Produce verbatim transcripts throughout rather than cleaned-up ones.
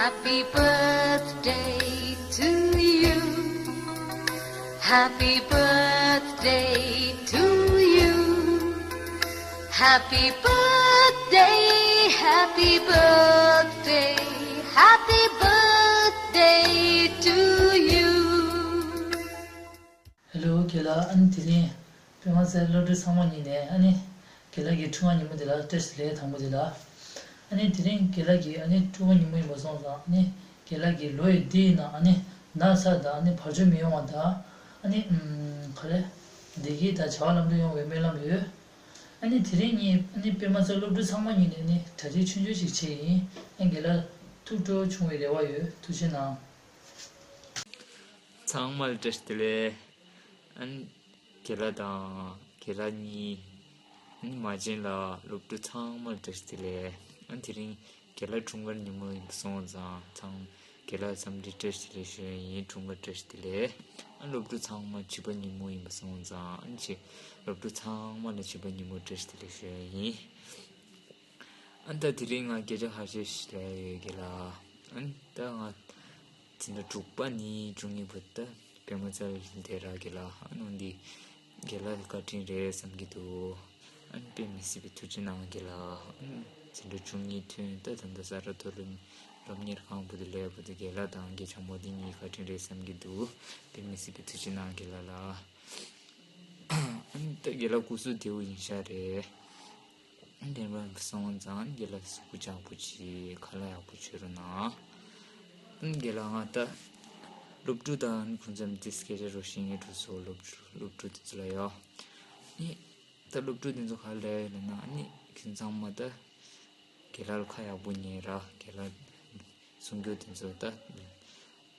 Happy birthday to you. Happy birthday to you. Happy birthday, happy birthday, happy birthday to you. Hello རྒན་ལགས། ཨ་ནི་དེ་རིང་པད་མ་རྩེ་སློབ་ཕྲུག་ཚང་མ་གཉིས་ནས་ཨ་ནི་རྒན་ལགས་ཀྱི་འཁྲུངས་སྐར་ཉིན་མོ་དེ་ལ་བཀྲ་ཤིས་བདེ་ལེགས་དང་པོ་དེ་ལ། ཨ་ནི་དེ་རིང་རྒན་ལགས་ཀྱི་ཨ་ནི་འཁྲུངས་སྐར་ཉིན་མོ་ཡིན་པ་སོང་ཙང་ཨ་ནི་རྒན་ལགས་ཀྱི་ལོ་ཡི་འདི་ཡི་ནང་ཨ་ནི་ན་ཚ་དང་ཨ་ནི་བར་ཆད་མི་ཡོང་བ་དང་ཨ་ནི་ཨམ་ག་རེ་བདེ་སྐྱིད་དང་བྱ་བ་ལམ་འགྲོ་ཡོང་བའི་སྨོན་ལམ་ཡོད། ཨ་ནི་དེ་རིང་ངས་ཨ་ནི་པད་མ་རྩེ་སློབ་ཕྲུག་ཚང་མ་གཉིས་ནས་ཨ་ནི་གྲ་སྒྲིག་ཆུང་ཆུང་ཞིག་བྱས་ཡིན། ཨ་རྒན་ལགས་ཐུགས་སྤྲོ་བྱུང་བའི་རེ་བ་ཡོད། ཐུགས་རྗེ་གནང་། ཚང་མ་ལ་བཀྲ་ཤིས་བདེ་ལེགས། ཨན་རྒན་ལགས་དང་རྒན་ལགས་གཉིས། ཨན་མ་བྱན་ལགས། སློབ་ཕྲུག་ཚང་མ་ལ་བཀྲ་ཤིས་བདེ་ལེགས། ཨན་དེ་རིང་རྒན་ལགས་འཁྲུངས་སྐར་ཉིན་མོ་ཡིན་པ་སོང་ཙང་ཚང་རྒན་ལགས་འཚམས་འདྲི་བཀྲ་ཤིས་བདེ་ལེགས་ཞུ་ཡ་ཡིན། འཁྲུངས་སྐར་བཀྲ་ཤིས་བདེ་ལེགས། ཨན་སློབ་ཕྲུག་ཚང་མ་བྱིས་པ་ཉིན་མོ་ཡིན་པ་སོང་ཙང་ཨན་ཆེ་སློབ་ཕྲུག་ཚང་མ་ལ་བྱིས་པ་ཉིན་མོ་བཀྲ་ཤིས་བདེ་ལེགས་ཞུ་ཡ་ཡིན། ཨན་ད་དེ་རིང་ང་སྐད་ཆ་ཁ་ཤས་ཤིག་ལབ་ཡ་ཡོད་རྒན་ལགས། ཨན་ད་ང་འཛིན་གྲྭ་དྲུག་པ་ནས་བཅུ་གཉིས་བར་དུ་པད་མ་རྩེ་ལ་བསྡད་ར་རྒན་ལགས། ཨན་འོན་ཏེ་རྒན་ལགས་བཀའ་དྲིན་རེད་བསམ་གྱི་འདུག་ཨན་དཔེ་མི་སྲིད་པའི་ཐུགས་རྗེ་གནང་རྒན་ལགས། ཨན་འཛིན་གྲྭ་བཅུ་གཉིས་ཐོན་ད་ད་ལྟ་ས་རཱ་མཐོ་རིམ་སློབ་གཉེར་ཁང་བར་དུ་སླེབས་བར་དུ་རྒན་ལགས་དང་རྒན་བྱམས་པ་འདི་གཉིས་བཀའ་དྲིན་རེད་བསམ་གྱི་འདུག་དཔེ་མི་སྲིད་པའི་ཐུགས་རྗེ་གནང་རྒན་ལགས་ལ། ཨན་ད་རྒན་ལགས་སྐུ་གཟུགས་བདེ་པོ་ཡིན་ཤག་རེད། དེ་འདྲ་སོང་ཙང་རྒན་ལགས་གཟུགས་པོ་ཅག་པོ་བྱེད། ཁ་ལག་ཡག་པོ་མཆོད་རོགས་གནང་། རྒན་ལགས་ང་ད་སློབ་ཕྲུག་དང་ཁོང་ཚོ་མི་ཚེ་སྐད་ཆ་རོགས་ཤིག་ངས་འགྲོ་སོང་། སློབ་ཕྲུག་སློབ་ཕྲུག་དེ་ཚོ་ལ་ཡོ། ནི་ད་སློབ་ཕྲུག་དེ་ཚོ་ག་ལ་ཡོད་ལབ་ན་ཨ་ནི་ཁྱེད་ཚང་མ་ད་རྒན་ལགས་ལ་ཁ་ཡག་པོ་ཉན་ར། རྒན་ལགས་གསུང་རྒྱུ་དེ་ཚོ་ད། ཏག་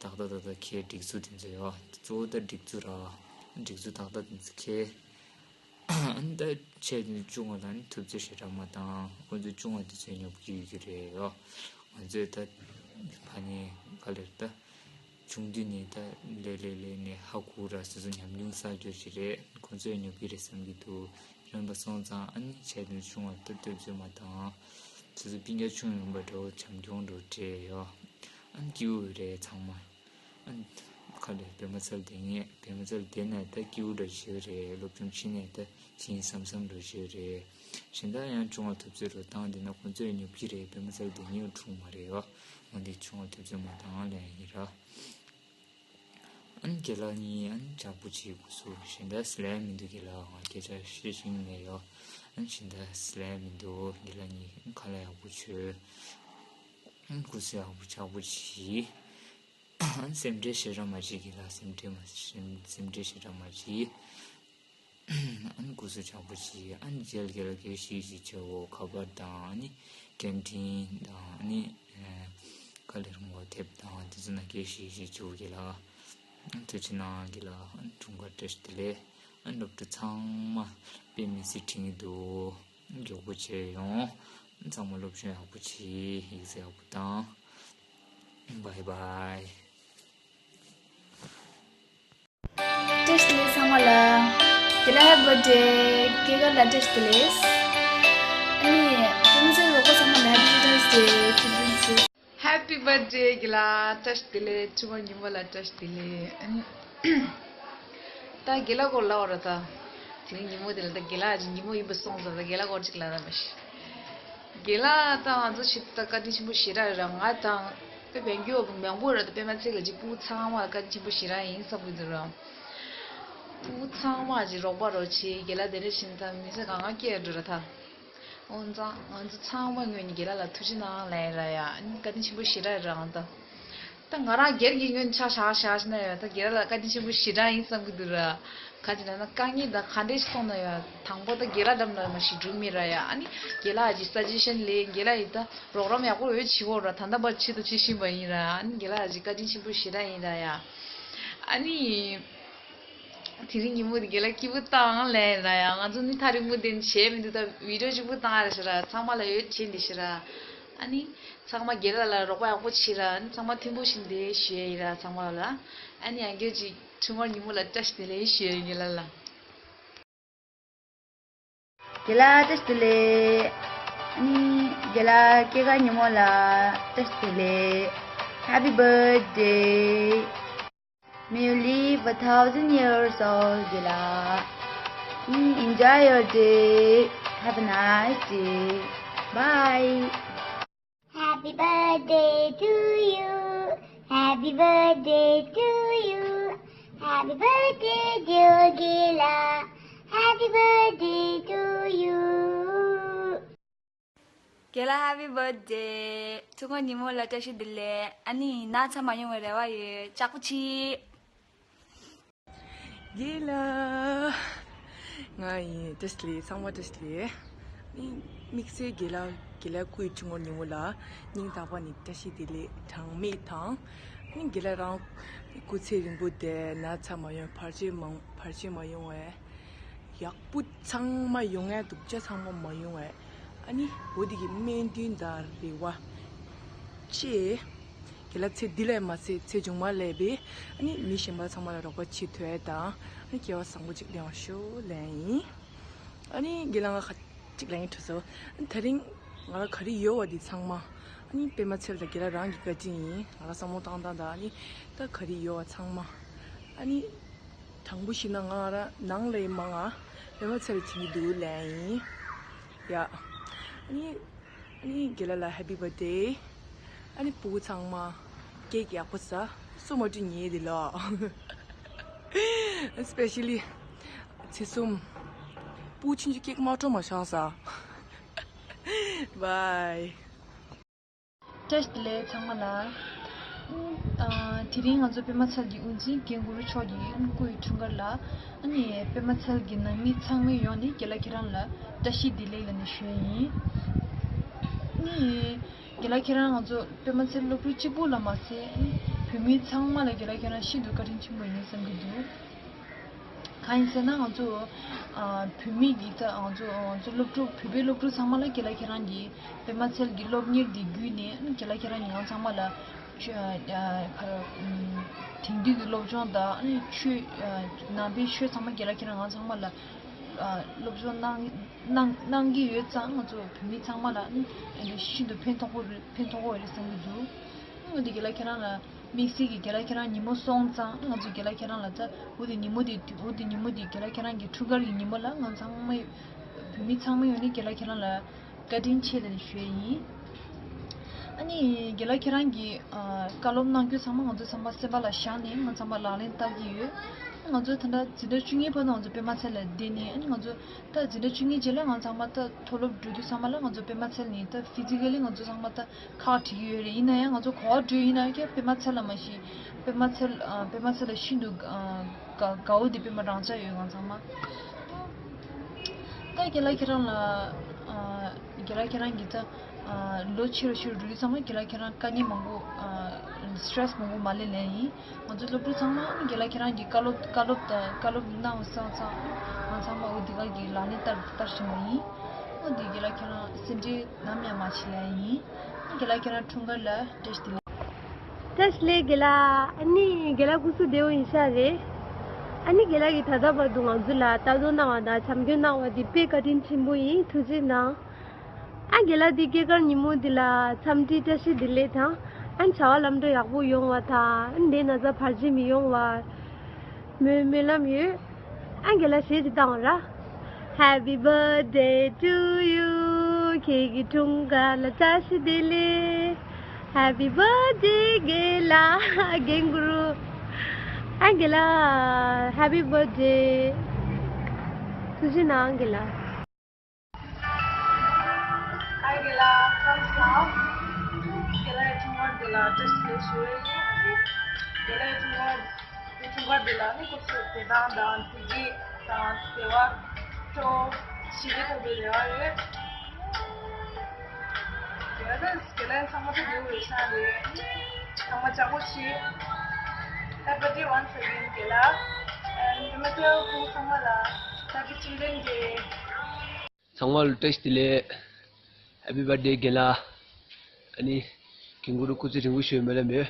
ཏག་ཏག་ཏག་ཁྱེད་སྒྲིག་འཛུགས་དེ་ཚོ་ཡོད། གཙོ་བོ་ད་སྒྲིག་འཛུགས་ར། སྒྲིག་འཛུགས་ཏག་ཏག་དེ་ཚོ་ཁྱེད། ཨ་ནི་ད་ཆེད་དུ་བཅུ་དགུ་ལ་ནི་ཐུབ་ཚོད་ཞེ་དྲག་མ་བཏང་། ཁོ་ཚོ་བཅུ་དགུ་དེ་ཚོ་ཉོབ་ཀྱི་ཡོད་ཀྱི་རེད་ཡོ། ང་ཚོས་ད་ཕ་ནི་ག་ལེར་ད་ཆུང་དུས་ནས་ད་ལས་ལས་ལས་ནས་ཧ་གོ་ར། སོ་སོ་ཉམས་མྱོང་བསགས་རྒྱུ་ཞིག་རེད། ཁོ་ཚོས་ཉོབ་ཀྱི་རེད་བསམ་གྱི་འདུག་རེད་པ་སོང་ཙང་ཨ་ནི་ཆེད་དུ་བཅུ་དགུ་ད་ཐུབ་ཚོད་མ་བཏང་། སོ་སོ་སྤུན་ཀྱག་ཆུང་ཡིན་པ་འདྲ་བོ་བྱམས་སྐྱོང་འདྲ་བོ་སྤྲད་ཡོ། ཨ་ནི་སྐྱིད་པོ་རེད་ཚང་མ། ཨ་ནི་ཁ་ལས་པད་མ་རྩེ་ལ་བསྡད་མཁན། པད་མ་རྩེ་ལ་བསྡད་ནས་ད་སྐྱིད་པོ་འདྲ་བྱེད་རེད། སློབ་སྦྱོང་ཕྱིན་ནས་ད་ཕྱིན་བསམ་བསམ་འདྲ་བྱེད་རེད། གཞན་དག་ཡང་བཅུ་དགུ་ཐུབ་ཚོད་རུ་བཏང་བསྡད་ན་ཁོ་ཚོས་ཉོབ་ཀྱི་རེད། པད་མ་རྩེ་ལ་བསྡད་མཁན་འཁྲུངས་མ་རེད་ཡོ། འོན་ཏེ་བཅུ་དགུ་ཐུབ་ཚོད་མ་བཏང་ལབ་ཡིན་ར། ཨ་ནི་རྒན་ལགས་གཉིས་ཨ་ནི་ཅག་པོ་བྱེད་དགོས་སོ། གཞན་དག་ལབ་ཡ་མི་འདུག་རྒན་ལགས། ང་སྐད་ཆ་བཤད་ཤེས་ཀྱི་མེད་ཡོ། ཨ་ནི་གཞན་དག་ལབ་ཡ་མི་འདུག་རྒན་ལགས་གཉིས་ཨ་ནི་ཁ་ལག་ཡག་པོ་མཆོད། ཨ་ནི་སྐུ་གཟུགས་ཡག་པོ་ཅག་པོ་བྱེད། ཨ་ནི་སེམས་ཁྲལ་ཞེ་དྲག་མ་བྱེད་རྒན་ལགས། སེམས་ཁྲལ་མ་སེམས་ཁྲལ་ཞེ་དྲག་མ་བྱེད། ཨ་ནི་སྐུ་གཟུགས་ཅག་པོ་བྱེད། ཨ་ནི་རྗེས་ལ་རྒན་ལགས་སྐད་ཆ་ཞིག་བྱེད་འོ། ཁ་པར་དང་ཨ་ནི་སྐད་འཕྲིན་དང་ཨ་ནི་ཨ་ག་ལེར་ངོ་དེབ་དང་དེ་ཚོ་ནང་སྐད་ཆ་ཞིག་བྱེད་འོ་རྒན་ལགས། ཐུགས་རྗེ་གནང་རྒན་ལགས། ཨ་ནི་འཁྲུངས་སྐར་བཀྲ་ཤིས་བདེ་ལེགས། ཨ་ནི་སློབ་ཕྲུག་ཚང་མ་དཔེ་མི་སྲིད་དྲན་གྱི་འདུག་མགྱོགས་པོ་བྱས་ཡོང་། ཨ་ནི་ཚང་མ་སློབ་སྦྱོང་ཡག་པོ་བྱེད། ཡིག་ཚད་ཡག་པོ་བཏང་། བའི་བའི། བཀྲ་ཤིས་བདེ་ལེགས་ཚང་མ་ལ། རྒན་ལགས་ཧེ་པི་བར་ཐི་ཌེ། སྐྱེས་སྐར་ལ་བཀྲ་ཤིས་བདེ་ལེགས། ཨ་ནི་ཕྲུ་གུ་ཚོའི་རོགས་པ་ཚང་མ་ལ་ཧེ་པི་བར་ཐི་ཌེ། ཕྲུ་གུ་ཚོ། ཧེ་པི་བར་ཐི་ཌེ་རྒན་ལགས། བཀྲ་ཤིས་བདེ་ལེགས། འཁྲུངས་སྐར་ཉིན་མོ་ལ་བཀྲ་ཤིས་བདེ་ལེགས། ཨ་ནི་ད་རྒན་ལགས་སྐོར་ལབ་པ་ར་ད། དེ་རིང་ཉིན་མོ་དེ་ལ་ད་རྒན་ལགས་ཀྱི་ཉིན་མོ་ཡིན་པ་སོང་ཙང་ད་རྒན་ལགས་སྐོར་ཅིག་ལབ་ན་མ་ཤེས། རྒན་ལགས་ད་ང་ཚོ་ཞིག་ད་བཀའ་དྲིན་ཆེན་པོ་ཞེ་དྲག་རེད་ར། ང་དང་དཔེ་བན་རྒྱུ་མང་པོ་ར། ད་པད་མ་རྩེ་ལ་ཅིག་ཕྲུ་གུ་ཚང་མ་བཀའ་དྲིན་ཆེན་པོ་ཞེ་དྲག་ཡིན་བསམ་གྱི་འདུག་ར། ཕྲུ་གུ་ཚང་མ་ཅིག་རོགས་པ་རོགས་བྱེད། རྒན་ལགས་དེ་འདྲ་བྱས་ན་ད་མི་ཚེ་གང་ག་སྐྱེལ་འགྲོ་ར་ད། འོན་ཀྱང་ང་ཚོ་ཚང་མ་ངོས་ནས་རྒན་ལགས་ལ་ཐུགས་རྗེ་གནང་ལབ་ཡ་ར་ཡ། ཨ་ནི་བཀའ་དྲིན་ཆེན་པོ་ཞེ་དྲག་རེད་ར། ང་ད་ད་ང་རང་སྒེར་གྱི་ངོས་ནས་ཆ་བཞག་བཞག་ན་ཡ་ད་རྒན་ལགས་ལ་བཀའ་དྲིན་ཆེན་པོ་ཞེ་དྲག་ཡིན་བསམ་གྱི་འདུག་ར། ག་ཅི་ལབ་ན་དཀའ་ངལ་དང་ག་འདྲས་ཤིག་སོང་ན་ཡ་དང་པོ་ད་རྒན་ལགས་འགྲམ་ལ་མ་ཞིག་འགྲོ་གི་མེད་ར་ཡ། ཨ་ནི་རྒན་ལགས་ཀྱི་སཱ་ཇེ་ཤན་ལས་རྒན་ལགས་ཡིས་ད་རོགས་རམ་ཡག་པོ་འོས་བྱེད་འོ་ར། ད་ལྟ་བར་ཆེད་དུ་བྱེད་བཞིན་པ་ཡིན་ར། ཨ་ནི་རྒན་ལགས་ཀྱི་བཀའ་དྲིན་ཆེན་པོ་ཞེ་དྲག་ཡིན་ར་ཡ། ཨ་ནི། དེ་རིང་ཉིན་མོ་འདི་རྒན་ལགས་སྐྱིད་པོ་བཏང་ལབ་ཡིན་ར་ཡ། ང་ཚོ་ནི་ཐག་རིང་པོ་དེ་ནས་བྱས་མི་འདུག་ད་བི་ཌི་ཡོ་གཅིག་པུ་བཏང་ར་ཤི་ར། ཚང་མ་ལ་ཡོད་བྱས་འདི་ཤི་ར། ཨ་ནི་ཚང་མ་རྒན་ལགས་ལ་རོགས་པ་ཡག་པོ་བྱེད་ར། ཨ་ནི་ཚང་མ་མཐུན་པོ་བྱས་འདི་ཞུ་ཡ་ཡིན་ར་ཚང་མ་ལ། ཨ་ནི་ཡང་བསྐྱར་ཅིག་འཁྲུངས་སྐར་ཉིན་མོ་ལ་བཀྲ་ཤིས་བདེ་ལེགས་ཞུ་ཡ་ཡིན་རྒན་ལགས་ལ། རྒན་ལགས་བཀྲ་ཤིས་བདེ་ལེགས། ཨ་ནི་རྒན་ལགས་སྐྱེས་སྐར་ཉིན་མོ་ལ་བཀྲ་ཤིས་བདེ་ལེགས། Happy birthday. May you live a thousand years old, Gila. Mm, enjoy your day. Have a nice day. Bye. Happy birthday to you. Happy birthday to you. Happy birthday, dear Gila. Happy birthday to you. རྒན་ལགས་happy birthday། ཐུགས་སྔོན་ཉིན་མོ་ལ་བཀྲ་ཤིས་བདེ་ལེགས། ཨ་ནི་ན་ཚ་མ་ཡོང་བའི་རེ་བ་ཡོད། ལྕགས་པོ་ཆེ། རྒན་ལགས། ང་ཡིན། བཀྲ་ཤིས་བདེ་ལེགས། ཚང་མ་བཀྲ་ཤིས་བདེ་ལེགས། ཨ་ནི་དམིགས་བསལ་རྒན་ལགས་རྒན་ལགས་སྐུའི་ཐུགས་སྔོན་ཉིན་མོ་ལ་སྙིང་ཐག་པ་ནས་བཀྲ་ཤིས་བདེ་ལེགས་གྲངས་མེད་དང་། ཨ་ནི་རྒན་ལགས་རང་སྐུ་ཚེ་རིང་པོ་དེ་ན་ཚ་མ་ཡོང་། བར་ཆད་མ་བར་ཆད་མ་ཡོང་བའི། ཡག་པོ་ཚང་མ་ཡོང་ཡ། སྡུག་ཅག་ཚང་མ་མ་ཡོང་བའི། ཨ་ནི་འོ་དེ་གི་སྨོན་འདུན་དང་རེ་བ་བཅས། རྒན་ལགས་ཚེ་འདི་ལས་མ་ཚད་ཚེ་མཇུག་མ་ལས་པའི་ཨ་ནི་མི་གཞན་པ་ཚང་མ་ལ་རོགས་པ་བྱེད་ཐུབ་ཡ་དང་། ཨ་ནི་སྐལ་བ་བཟང་པོ་ཅིག་ལེན་པར་ཤོག་ལབ་ཡིན། ཨ་ནི་རྒན་ལགས་ང་ཁ་ཅིག་ལབ་ཡིན། ཁྲོ་ཚོ། ཨ་ནི་དེ་རིང་ང་ལ་ག་རེ་ཡོད་པ་འདི་ཚང་མ། ཨ་ནི་པད་མ་ཚལ་དང་རྒན་ལགས་རང་གི་བཀའ་དྲིན་ཡིན། ང་ལ་བསམ་བློ་བཏང་སྟངས་དང་། ཨ་ནི་ད་ག་རེ་ཡོད་པ་ཚང་མ། ཨ་ནི། དྲང་པོ་བཤད་ན་ང་རང་ནང་ལས་མང་ང་པད་མ་ཚལ་བྱིན་གྱི་འདུག་ལབ་ཡིན། ཡ། ཨ་ནི། ཨ་ནི་རྒན་ལགས་ལ་happy birthday། ཨ་ནི་སྤུ་གུ་ཚང་མ་ཀེག་ཡག་པོ་ཟ། སོ་མ་བཀྲུས་ཉལ་དེ་ལོ། Especially ཚེ་གསུམ། སྤུ་གུ་ཆུང་ཆུང་ཀེག་མ་བཀྲུས་མ་ཤག་ཟ། Bye། བཀྲ་ཤིས་བདེ་ལེགས་ཚང་མ་ལ། ཨ། དེ་རིང་ང་ཚོ་པད་མ་ཚལ་གྱི་དབུ་འཛིན་རྒན་གུ་རུ་མཆོག་གི་སྐུ་ཡི་འཁྲུངས་སྐར་ལ། ཨ་ནི་པད་མ་ཚལ་གྱི་ནང་མི་ཚང་མའི་ཡོངས་ནས་རྒན་ལགས་ཁྱེད་རང་ལ་བཀྲ་ཤིས་བདེ་ལེགས་ལབ་ནས་ཞུ་ཡ་ཡིན། ཨ་ནི་རྒན་ལགས་ཁྱེད་རང་ང་ཚོ་པད་མ་ཚལ་སློབ་ཕྲུག་གཅིག་པུ་ལ་མ་ཟད། ཨ་ནི་བོད་མི་ཚང་མ་ལ་རྒན་ལགས་ཁྱེད་རང་ཤིན་ཏུ་བཀའ་དྲིན་ཆེན་པོ་ཡིན་བསམ་གྱི་འདུག་གང་ཡིན་ཟེར་ན་ང་ཚོ། ཨ། བོད་མི་གི་ད་ང་ཚོ་ང་ཚོ་སློབ་ཕྲུག་བོད་པའི་སློབ་ཕྲུག་ཚང་མ་ལ་རྒན་ལགས་ཁྱེད་རང་གིས་པད་མ་ཚལ་གྱི་སློབ་གཉེར་འདི་བརྒྱུད་ནས། ཨ་ནི་རྒན་ལགས་ཁྱེད་རང་གིས་ང་ཚང་མ་ལ་ཆོས། ཨ། ག་རེ། ཨམ། དེང་དུས་ཀྱི་སློབ་སྦྱོང་དང་། ཨ་ནི་ཆོས། ཨ། ནང་པའི་ཆོས་ཚང་མ་རྒན་ལགས་ཁྱེད་རང་ང་ཚང་མ་ལ། ཨ། སློབ་སྦྱོང་གནང་གནང་གནང་གི་ཡོད་ཙང་། ང་ཚོ་བོད་མི་ཚང་མ་ལ། ཨ་ནི་ཤིན་ཏུ་ཕན་ཐོགས་པོ་རེད། ཕན་ཐོགས་པོ་རེད་བསམ་གྱི་འདུག་འོ་དེ་རྒན་ལགས་ཁྱེད་རང་ལ། དམིགས་བསལ་གྱི་རྒན་ལགས་ཁྱེད་རང་ཉིན་མོ་སོང་ཙང་། ང་ཚོ་རྒན་ལགས་ཁྱེད་རང་ལ་ད་འོ་དེ་ཉིན་མོ་དེ། འོ་དེ་ཉིན་མོ་དེ་རྒན་ལགས་ཁྱེད་རང་གི་འཁྲུངས་སྐར་གྱི་ཉིན་མོ་ལ། ང་ཚང་མ་བོད་མི་ཚང་མ་ཡོང་ནས་རྒན་ལགས་ཁྱེད་རང་ལ་བཀའ་དྲིན་ཆེ་ལབ་ནས་ཞུ་ཡ་ཡིན། ཨ་ནི་རྒན་ལགས་ཁྱེད་རང་གིས། ཨ། བཀའ་སློབ་གནང་རྒྱུ་ཚང་མ་ང་ཚོ་ཚང་མ་སེམས་པ་ལ་བཞག་ནས་ང་ཚང་མ་ལག་ལེན་བསྟར་གྱི་ཡོད། ང་ཚོ་ད་ལྟ་འཛིན་གྲྭ་བཅུ་གཉིས་བར་དུ་ང་ཚོ་པད་མ་ཚལ་ལ་བསྡད་ནས། ཨ་ནི་ང་ཚོ་ད་འཛིན་གྲྭ་བཅུ་གཉིས་རྗེས་ལ་ང་ཚང་མ་ད་མཐོ་སློབ་འགྲོ་དུས་ཚང་མ་ལ་ང་ཚོ་པད་མ་ཚལ་ནས་ད་ཕི་ཛི་ཀ་ལི་ང་ཚོ་ཚང་མ་ད་ཁག་ཁྲིག་ཡོད་རེད། ཡིན་ན་ཡང་ང་ཚོ་ག་པར་འགྲོ་ཡིན་ན་ཡང་ཀྱང་པད་མ་ཚལ་ལ་མ་གཞི། པད་མ་ཚལ། ཨ། པད་མ་ཚལ་ལ་ཤིན་ཏུ། ཨ། དགའ་དགའ་བོ་དེ་པད་མ་རང་ཅག་ཡོད་ང་ཚང་མ། ད་རྒན་ལགས་ཁྱེད་རང་ལ། ཨ། རྒན་ལགས་ཁྱེད་རང་གིས་ད། ཨ། ལོ་ཆེ་རུ་ཆེ་རུ་འགྲོ་དུས་ཚང་མ་རྒན་ལགས་ཁྱེད་རང་དཀའ་ངལ་མང་པོ། ཨ། སི་ཊེ་རེ་སི་མང་པོ་མ་ལས་ལེན་ཡིན། ང་ཚོ་སློབ་ཕྲུག་ཚང་མ་རྒན་ལགས་ཁྱེད་རང་གི་བཀའ་སློབ་བཀའ་སློབ་དང་བཀའ་སློབ་གནང་བ་སོང་ཙང་། ང་ཚང་མ་འོ་འདི་ག་གི་ལག་ལེན་བསྟར་བསྟར་བཞིན་པ་ཡིན། འོ་འདི་རྒན་ལགས་ཁྱེད་རང་སེམས་ཁྲལ་ནམ་ཡང་མ་བྱེད་ལབ་ཡིན། རྒན་ལགས་ཁྱེད་རང་འཁྲུངས་སྐར་ལ་བཀྲ་ཤིས་བདེ་ལེགས། བཀྲ་ཤིས་བདེ་ལེགས་རྒན་ལགས། ཨ་ནི་རྒན་ལགས་སྐུ་གཟུགས་བདེ་པོ་ཡིན་ཤག་རེད། ཨ་ནི་རྒན་ལགས་ཀྱིས་ད་ལྟ་བར་དུ་ང་ཚོ་ལ་ལྟ་རྟོག་གནང་བ་དང་བྱམས་སྐྱོང་གནང་བ་འདི་དཔེ་བཀའ་དྲིན་ཆེན་པོ་ཡིན། ཐུགས་རྗེ་གནང་། ཨ། རྒན་ལགས་འདི་སྐྱེས་སྐར་ཉིན་མོ་འདི་ལ་འཚམས་འདྲི་བཀྲ་ཤིས་བདེ་ལེགས་དང་། ཨ། བྱ་བ་ལམ་འགྲོ་ཡག་པོ་ཡོང་བ་དང་། ཨ། འདི་ན་ཚ་བར་ཆད་མི་ཡོང་བར་སྨོན་སྨོན་ལམ་ཡོད། ཨ། རྒན་ལགས་གཞས་ཅིག་བཏང་ར། Happy birthday to you. ཁྱེད་ཀྱི་འཁྲུངས་སྐར་ལ་བཀྲ་ཤིས་བདེ་ལེགས། Happy birthday རྒན་ལགས། རྒན་གུ་རུ། ཨ། རྒན་ལགས་happy birthday། ཐུགས་རྗེ་གནང་རྒན་ལགས། ཨ། རྒན་ལགས་ཁམས་བཟང་། རྒན་ལགས་འཁྲུངས་སྐར་འདི་ལ་བཀྲ་ཤིས་བདེ་ལེགས་ཞུ་ཡ་ཡིན། རྒན་ལགས་འཁྲུངས་སྐར། འཁྲུངས་སྐར་འདི་ལ་ནི་སྐུ་གཟུགས་བདེ་ཐང་དང་བདེ་སྐྱིད་དང་བདེ་བ། སྤྲོ་བོ། ཞི་བདེ་ཐོབ་པའི་རེ་བ་ཡོད། རྒན་ལགས་རྒན་ལགས་ཚང་མ་ཐུགས་ཡག་པོ་ཡོད་ཤག་རེད། ཚང་མ་ལྕགས་པོ་བྱེད། Happy birthday once again རྒན་ལགས། And དེ་མ་ཟད་སྤུ་གུ་ཚང་མ་ལ་happy children day། ཚང་མ་ལ་བཀྲ་ཤིས་བདེ་ལེགས། Happy birthday རྒན་ལགས། ཨ་ནི་རྒན་གུ་རུ་སྐུ་ཚེ་རིང་པོ་ཞུ་སྨོན་ལམ་ཡོད།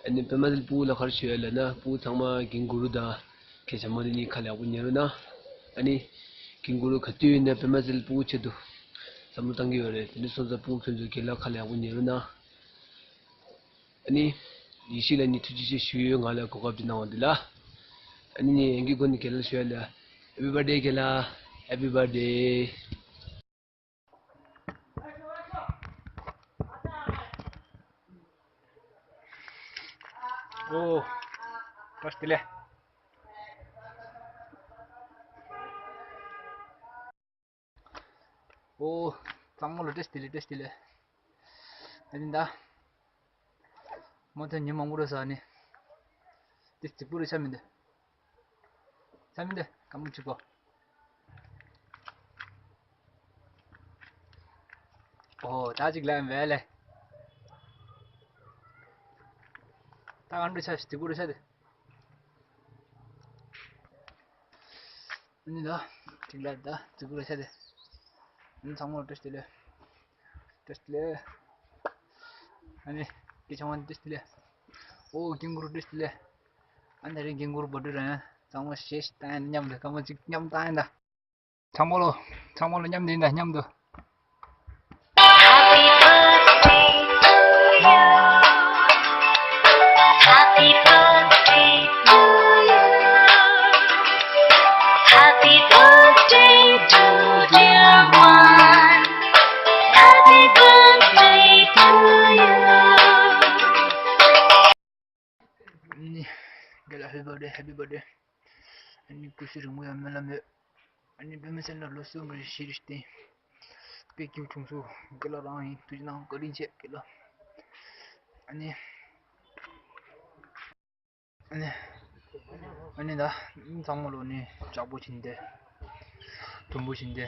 ཨ་ནི་པད་མ་ཚལ་སྤུ་གུ་ལ་ག་རེ་ཞུ་ཡ་ལབ་ན། སྤུ་གུ་ཚང་མ་རྒན་གུ་རུ་དང་སྐལ་བཟང་མོ་དེ་གཉིས་ཁ་ལ་ཡག་པོ་ཉན་རོགས་གནང་། ཨ་ནི་རྒན་གུ་རུ་ག་དུས་ཡིན་ན་པད་མ་ཚལ་སྤུ་གུ་ཆེད་དུ་བསམ་བློ་བཏང་གི་ཡོད་རེད། དེ་འདྲ་སོང་ཙང་སྤུ་གུ་ཕན་ཚུན་རྒན་ལགས་ཁ་ལ་ཡག་པོ་ཉན་རོགས་གནང་། ཨ་ནི་ཡེ་ཤེས་ལགས་ནས་ཐུགས་རྗེ་ཆེ་ཞུ་ཡོད། ང་ལ་གོ་སྐབས་འདི་གནང་བ་འདི་ལ། ཨ་ནི་ངས་ཡིན་གྱི་སྒོ་ནས་རྒན་ལགས་ལ་ཞུ་ཡ་ལ། Happy birthday རྒན་ལགས། Happy birthday། ཨོ། བཀྲ་ཤིས་བདེ་ལེགས། ཨོ། ཚང་མ་ལ་བཀྲ་ཤིས་བདེ་ལེགས། བཀྲ་ཤིས་བདེ་ལེགས། ཨ་ནི་ད། མོ་ཐོན་ཉིན་མང་པོ་རེད་ཟེར་ནི། དེ་རྫིག་པོ་རེད་ཆ་མི་འདུག་ཆ་མི་འདུག་སྐམ་པོ་གཅིག་པོ། ཨོ་ད་ཅིག་ལན་བས་ལེ། ད་གང་འདྲ་ཆ་རྫིག་པོ་རེད་ཆ་དེ། ཨ་ནི་ད། ཅིག་ལ་ད་རྫིག་པོ་རེད་ཆ་དེ། ཨ་ནི་ཚང་མ་བཀྲ་ཤིས་བདེ་ལེགས། བཀྲ་ཤིས་བདེ་ལེགས། ཨ་ནི་སྐད་ཆ་བ་ནི་བཀྲ་ཤིས་བདེ་ལེགས། ཨོ་རྒན་གུ་རུ་བཀྲ་ཤིས་བདེ་ལེགས། ཨ་ནི་རེ་རྒན་གུ་རུ་བོ་ཏྲི་རང་ཚང་མ་ཞེ་ཞིག་བཏང་ཡིན་མཉམ་དུ་སྐར་མ་གཅིག་མཉམ་བཏང་ཡིན་ད། ཚང་མ་ལོ། ཚང་མ་ལོ་མཉམ་དུ་ཡིན་ད་མཉམ་དུ། Happy birthday to you. Happy birthday to you. Happy birthday to dear one. Happy birthday to you. ཨ་ནི། རྒན་ལགས་happy birthday, happy birthday. ཨ་ནི་སྐུ་ཚེ་རིང་པོ་ཡང་སྨོན་ལམ་ཡོད། ཨ་ནི་དཔེ་མི་སྲིད་ལ་ལོ་གསུམ་རེ་བཞི་རེ་བརྟན། དཔེ་སྐྱིད་པོ་བྱུང་སོང་། རྒན་ལགས་རང་ཡིན། ཐུགས་རྗེ་གནང་། བཀའ་དྲིན་ཆེ་རྒན་ལགས། ཨ་ནི། ཨ་ནི། ཨ་ནི་ད། ཚང་མ་ལོ་ནི་ལྕགས་པོ་བྱིན་ཏེ། དུམ་བུ་བྱིན་ཏེ།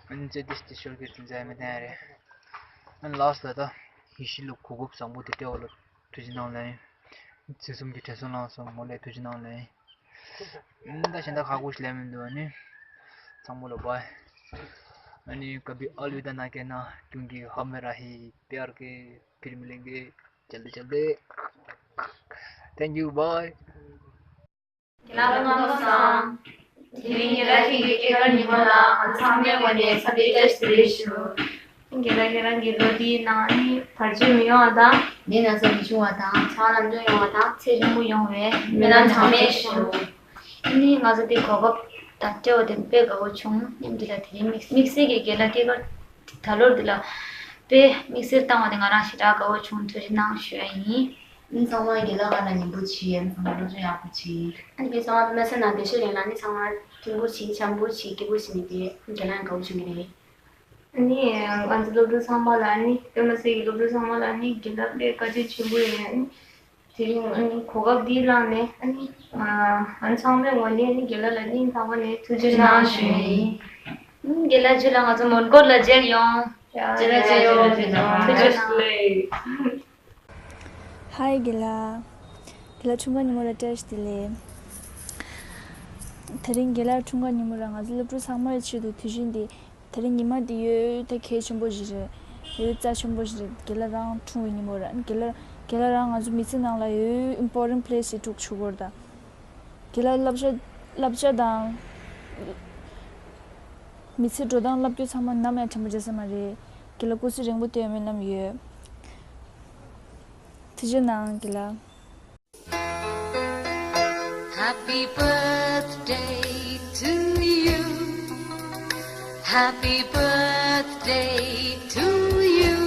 ཨ་ནི་ཙེ་ཏི་སྟེ་ཤོར་གི་ཙི་ཙེ་མེ་ཏན་རེད། ཨ་ནི་ལགས་ལ་ད། ཡེ་ཤེས་ལ་གོ་སྐབས་བཟང་པོ་དེ་སྤྲད་པ་ལ་ཐུགས་རྗེ་གནང་ལན། ཚེ་གསུམ་གྱི་དྲིན་གསོ་བླངས་སོང་། མོ་ལ་ཐུགས་རྗེ་གནང་ལན། ཨ་ནི་ད་གཞན་དག་ཁག་པོ་ཞིག་ལན་མི་འདུག་ཨ་ནི། ཚང་མ་ལ་བའི། ཨ་ནི་कभी अलविदा ना कहना क्योंकि हम रहे प्यार के फिर मिलेंगे जल्दी जल्दी। Thank you, bye. རྒན་ལགས་སྐུ་ཁམས་བཟང་། དེ་རིང་རྒན་ལགས་ཁྱེད་ཀྱི་སྐྱེས་སྐར་ཉིན་མོ་ལ་ང་ཚང་མའི་ངོས་ནས་འཚམས་འདྲི་བཀྲ་ཤིས་བདེ་ལེགས་ཞུ། རྒན་ལགས་ཁྱེད་རང་གི་ལོ་འདིའི་ནང་ནི་བར་ཆད་མི་ཡོང་བ་དང་། ནད་ན་ཚ་མི་འབྱུང་བ་དང་། ཚ་ལམ་འཇོག་ཡོང་བ་དང་། ཚེ་རིང་པོ་ཡོང་བའི་སྨོན་ལམ་གྲངས་མེད་ཞུ། ཨ་ནི་ང་ཚོ་འདི་གོ་སྐབས་དང་སྤྲད་པ་དེ་དཔེ་དགའ་བོ་བྱུང་། མཉམ་དུ་ལ་དེ་རིང་དམིགས་དམིགས་བསལ་གྱི་རྒན་ལགས་སྐྱེས་སྐར་ད་ལོར་འདི་ལ་དཔེ་དམིགས་བསལ་བཏང་བ་དེ་ང་རང་ཞེ་དྲག་དགའ་བོ་བྱུང་། ཐུགས་རྗེ་གནང་ཞུ་ཡ་ཡིན། ཨ་ནི་ཚང་མ་རྒན་ལགས་ཁ་ལ་ཉན་པོ་བྱེད། ཨ་ནི་ཚང་མ་སློབ་སྦྱོང་ཡག་པོ་བྱེད། ཨ་ནི་དཔེ་ཚང་མ་དཔེ་མ་སེམས་ནང་བདེ་ཤོས་ཡིན་ལ། ཨ་ནི་ཚང་མ་མཐུན་པོ་བྱེད། འཆམ་པོ་བྱེད། སྐྱིད་པོ་བྱེད་ནས་བསྡད། ཨ་ནི་རྒན་ལགས་དགའ་བོ་བྱུང་གི་རེད། ཨ་ནི་ང་ཚོ་སློབ་ཕྲུག་ཚང་མ་ལ། ཨ་ནི་དཔེ་མ་སྲིད་ཀྱི་སློབ་ཕྲུག་ཚང་མ་ལ་ཨ་ནི་རྒན་ལགས་དཔེ་བཀའ་དྲིན་ཆེན་པོ་ཡིན། ཨ་ནི་དེ་རིང་ཨ་ནི་གོ་སྐབས་འདི་བླངས་ནས་ཨ་ནི་ང་ཚང་མའི་ངོས་ནས་ཨ་ནི་རྒན་ལགས་ལ་སྙིང་ཐག་པ་ནས་ཐུགས་རྗེ་གནང་ཞུ་ཡ་ཡིན། ཨ་ནི་རྒན་ལགས་རྗེས་ལ་ང་ཚོ་མོན་གྷོ་ལ་མཇལ་ཡོང་། རྗེས་ལ་མཇལ་ཡོང་། ཐུགས་རྗེ་གནང་། ཧའི་རྒན་ལགས། རྒན་ལགས་འཁྲུངས་སྐར་ཉིན་མོ་ལ་བཀྲ་ཤིས་བདེ་ལེགས། དེ་རིང་རྒན་ལགས་འཁྲུངས་སྐར་ཉིན་མོ་ར་ང་ཚོ་སློབ་ཕྲུག་ཚང་མའི་ཆེད་དུ་དུས་ཆེན་འདི། དེ་རིང་ཉི་མ་འདི་ཡོད་ད་གལ་ཆེན་པོ་ཞིག་རེད། ཡོད་རྩ་ཆེན་པོ་ཞིག་རེད། རྒན་ལགས་རང་འཁྲུངས་པའི་ཉིན་མོ་ར། རྒན་ལགས་རྒན་ལགས་རང་ང་ཚོ་མི་ཚེ་ནང་ལ་ཡོད་important place ཞིག་སྒྲུབ་ཆོག་གི་རེད་ད། རྒན་ལགས་བསླབ་བྱ་བསླབ་བྱ་དང་། མི་ཚེ་འགྲོ་སྟངས་བསླབ་རྒྱུ་ཚང་མ་ནམ་ཡང་དྲན་པ་བརྗེད་ས་མ་རེད། རྒན་ལགས་སྐུ་ཚེ་རིང་པོ་སྟོན་སྨོན་ལམ་ཡོད། ཐུགས་རྗེ་གནང་རྒན་ལགས། Happy birthday to you. Happy birthday to you.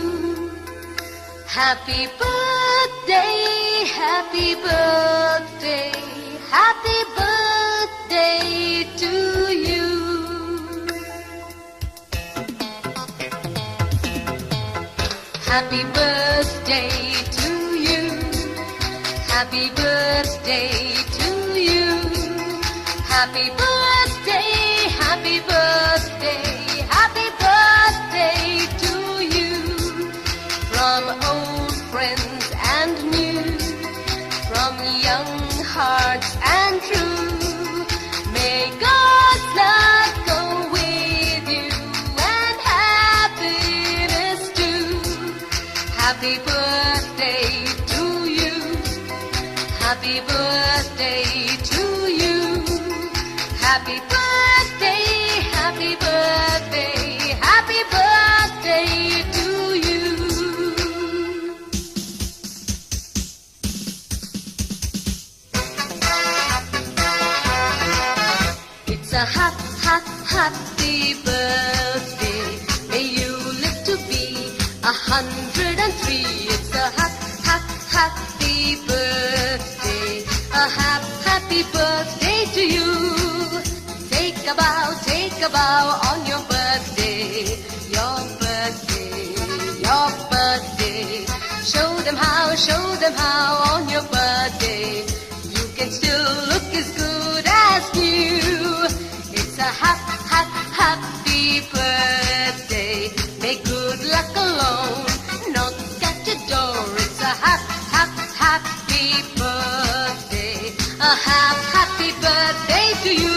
Happy birthday, happy birthday, happy birthday to you. Happy birthday to you. Happy birthday to you. Happy birthday, happy birthday, happy birthday to you. From old friends and new, from young hearts and true, may God's love go with you and happiness too. Happy birthday to you. Happy birthday to you. Happy birthday, happy birthday, happy birthday to you. Hap, hap, happy birthday. May you live to be a hundred and three. It's a hap, hap, happy birthday. A hap, happy birthday to you. Take a bow, take a bow on your birthday. Your birthday, your birthday. Show them how, show them how on your birthday. You can still look as good as new. It's a hap, hap, happy birthday. May good luck alone knock at your door. It's a hap, hap, happy birthday. A hap, happy birthday to you.